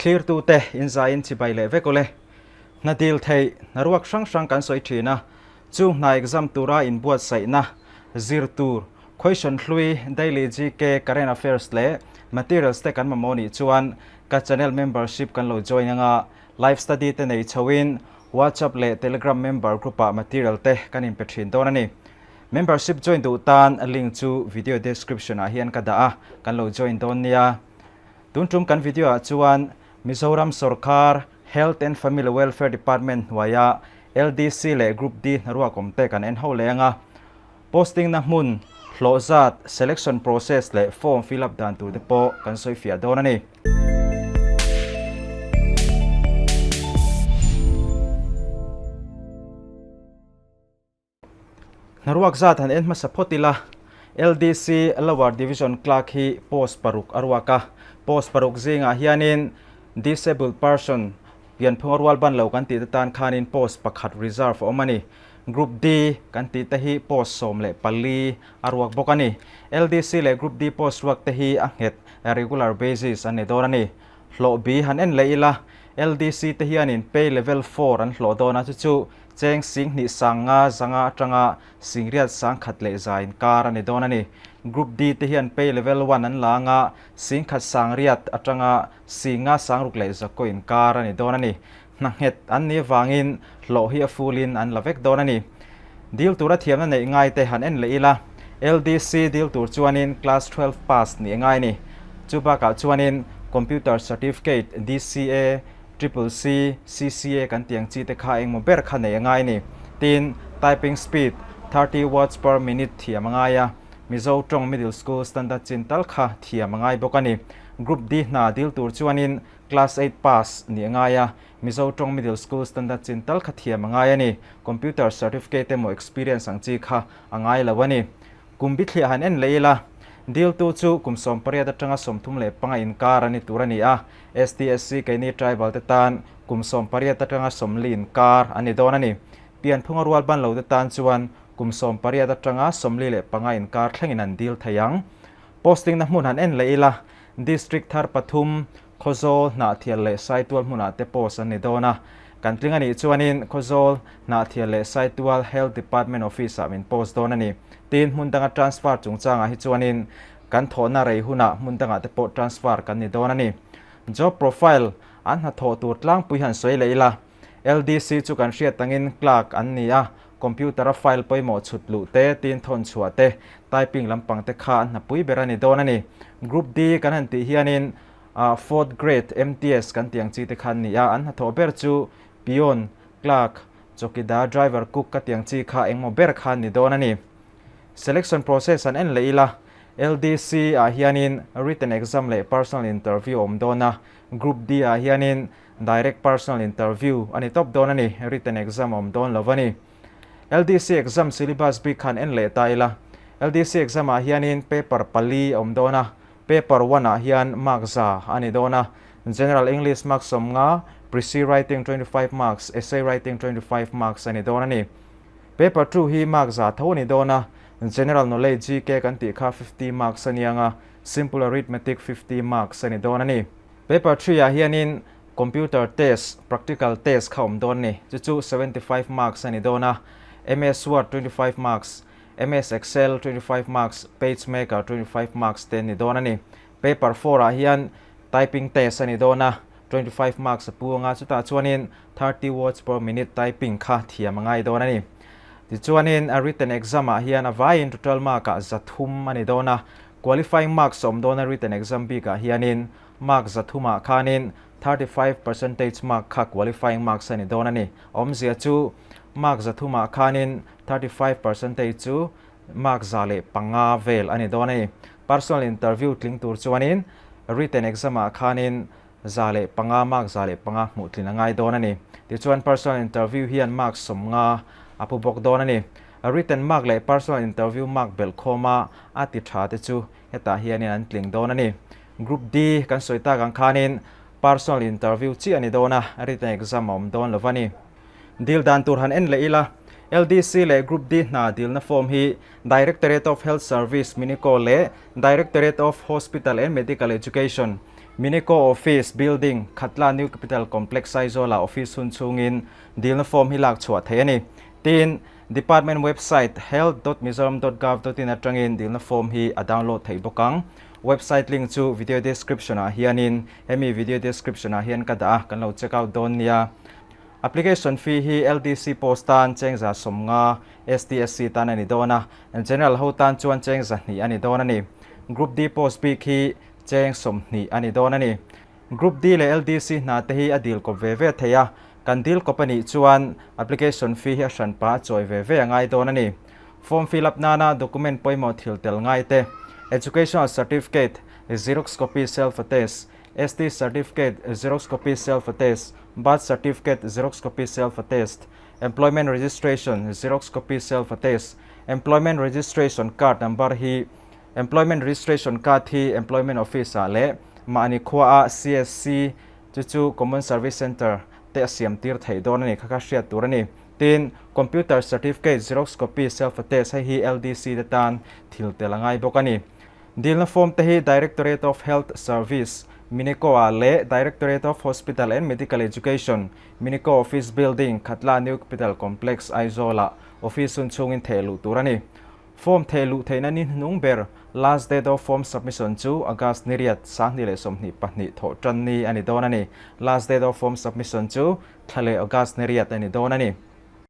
Thlirtute inzaiin chibai leh vek awle. Hna dil theih, hna ruak hrang hrang kan sawi thin a, chu hna exam tura inbuatsaihna, zir tur, question hlui, daily GK, current affairs leh materials te kan mamawh nih chuan ka channel membership kan lo join anga live study te nei chhoin WhatsApp leh Telegram member group ah material te kan inpe thin dawn a ni. Membership join duh tan link chu video description ah hian ka dah a, kan lo join dawn nia. Tun tum kan video ah chuan Mizoram sorkar Health and Family Welfare Department hnuaia LDC leh Group D hnaruak awm te kan en ho leng a. Posting na hmun, hlawh zat, selection process leh form fill up dan tur te pawh kan sawi fiah dawn a ni. Hnaruak zat han en hmasa phawt ila, LDC Lower Division Clerk hi post paruk a ruak a. Post paruk zingah hianin Disabled Person, pianphunga rual ban lo kan tih te tan khanin post pakhat reserve a awm a ni. Group D kan tih te hi post 14 a ruak bawk a ni. LDC leh Group D post ruak te hi a nghet, regular basis, an ni dawn a ni. Hlawh bi han en leh ila, LDC te hianin pay level four an hlawh dawn a, chu chu cheng 20 500 atanga 800 100 inkar a ni dawn a ni. Group D te hian pay level one an la anga 1800 atanga 59,900 inkar a ni dawn a ni. Hna nghet an nih avangin hlawh hi a full in an la vek dawn a ni. Dil tura thiamna neih ngai te han en leh ila, LDC dil tur chuanin class 12 pass nih a ngai a ni. Chu bakah chuanin computer certificate, DCA, Triple C, CCA kan tih ang chi te kha engmaw ber kha neih a ngai a ni. Tin, typing speed, 30 words per minute thiam a ngai a, Mizo tawng middle school standard chin tal kha thiam a ngai bawk a ni. Group D hna dil tur chuanin Class eight pass nih a ngai a, Mizo tawng middle school standard chin tal kha thiam a ngai a ni. Computer certificate emaw experience ang chi kha a ngai lo a ni. Kum bithliah han en leh ila, diltu chu kum 18 atanga 35 inkar a ni tur a ni a, STSC keini tribal te tan kum 18 atanga 40 inkar a ni dawn a ni. Pianphunga rual ban lo te tan chuan kum 18 atanga 45 inkar thlengin an dil thei ang. Posting na hmun han en leh ila, District thar pathum, Khawzawl, Hnahthial leh Saitual hmunah te post an ni dawn a. Kan tling a nih chuanin Khawzawl, Hnahthial leh Saitual Health Department Office-ah min post dawn a ni. Tin, hmun danga transfer chungchangah hi chuanin kan thawhna rei hunah hmun dangah te pawh transfer kan ni dawn a ni. Job profile an hnathawh tur tlangpui han sawi leh ila, LDC chu kan hriat tangin clerk an ni a, computer a file pawimawh chhut luh te, tin thawn chhuah te, typing lampang te kha an hnapui ber a ni dawn a ni. Group D kan han tih hianin fourth grade MTS kan tih ang chi te kha an ni a, an hnathawh ber chu peon, clerk, chawkidar, driver, cook ka tih ang chi kha engmaw ber kha an ni dawn a ni. Selection process an en leh ila, LDC ah hianin written exam leh personal interview a awm dawn a, Group D ah hianin Direct personal interview a ni tawp dawn a ni, written exam a awm dawn lo a ni. LDC exam syllabus bik khan en leh ta ila. LDC exam ah hianin paper pali a awm dawn a, paper one ah hian mark za a ni dawn a, General English mark 50, Precis writing 25 marks, Essay writing 25 marks a ni dawn a ni. Paper two hi mark za tho a ni dawn a, General Knowledge GK kan tih kha 50 marks a ni ang a, Simple Arithmetic 50 marks a ni dawn a ni. Paper three ah hianin computer test, practical test kha awm dawn ni. Chu chu 75 marks a ni dawn a, MS Word 25 marks, MS Excel 25 marks, PageMaker 25 marks te ni dawn a ni. Paper four ah hian typing test a ni dawn a, 25 marks a pu anga chutah chuanin 30 words per minute typing kha thiam a ngai dawn a ni. Tichuanin a written exam ah hian a vaiin total mark ah 300 a ni dawn a, Qualifying marks awm dawna written exam bikah hianin mark 300-ah khanin 35 percentage mark kha qualifying marks a ni dawn a ni. Awmzia chu mark 300-ah khanin 35 percentage chu mark 105 vel a ni dawn a ni. Personal interview tling tur chuanin written exam-ah khanin 105 mark 105 hmuh tlin a ngai dawn a ni. Tichuan personal interview hian mark 50 a pu bawk dawn a ni. Written mark leh personal interview mark belh khawma a ti tha te chu hetah hianin an tling dawn a ni. Group D kan sawi tak ang khanin personal interview chiah a ni dawn a, written exam a awm dawn lo va ni. Dil dan tur han en leh ila, LDC leh Group D hna dilna form hi Directorate of Health Service, Minico leh Directorate of Hospital and Medical Education, Minico Office Building, Khatla New Capital Complex Aizawl-ah office hun chhungin dilna form hi lak chhuah theih a ni. Tin, Department website health dot mizoram dot gov dot in atangin dilna form hi a download theih bawk ang. Website link chu video description ah hianin hemi video description ah hian ka dah a, kan lo check out dawn nia. Application fee hi LDC post tan chengza 50, STSC tan a ni dawn a, General ho tan chuan chengza 2 a ni dawn a ni. Group D post bik hi cheng 20 a ni dawn a ni. Group D leh LDC hna te hi a dil kawp ve ve thei a, kan dil kawp a nih chuan application fee hi a hranpa a chawi ve ve a ngai dawn a ni. Form fill up nana document pawimawh thil tel ngai te, Educational Certificate, Xerox copy self attest, ST Certificate, Xerox copy self attest, Birth Certificate, Xerox copy self attest, Employment Registration, Xerox copy self attest, Employment Registration Card number hi Employment Registration Card hi Employment Office ah leh mahni khua ah CSC chu chu Common Service Centre te a siam tir theih dawn a ni kha kha hriat tur a ni. Tin, Computer Certificate Xerox Copy Self Attest hei hi LDC te tan thil tel a ngai bawk a ni. Dilna form te hi Directorate of Health Service, Minico ah leh Directorate of Hospital and Medical Education, Minico Office Building, Khatla New Capital Complex, Aizawl ah office hun chhungin theh luh tur a ni. Form theh luh theihna ni hnung ber, last date of form submission, chu August ni riat, 2022 thawh tan ni a ni dawn a ni. Last date of form submission chu thla leh August ni riat a ni dawn a ni.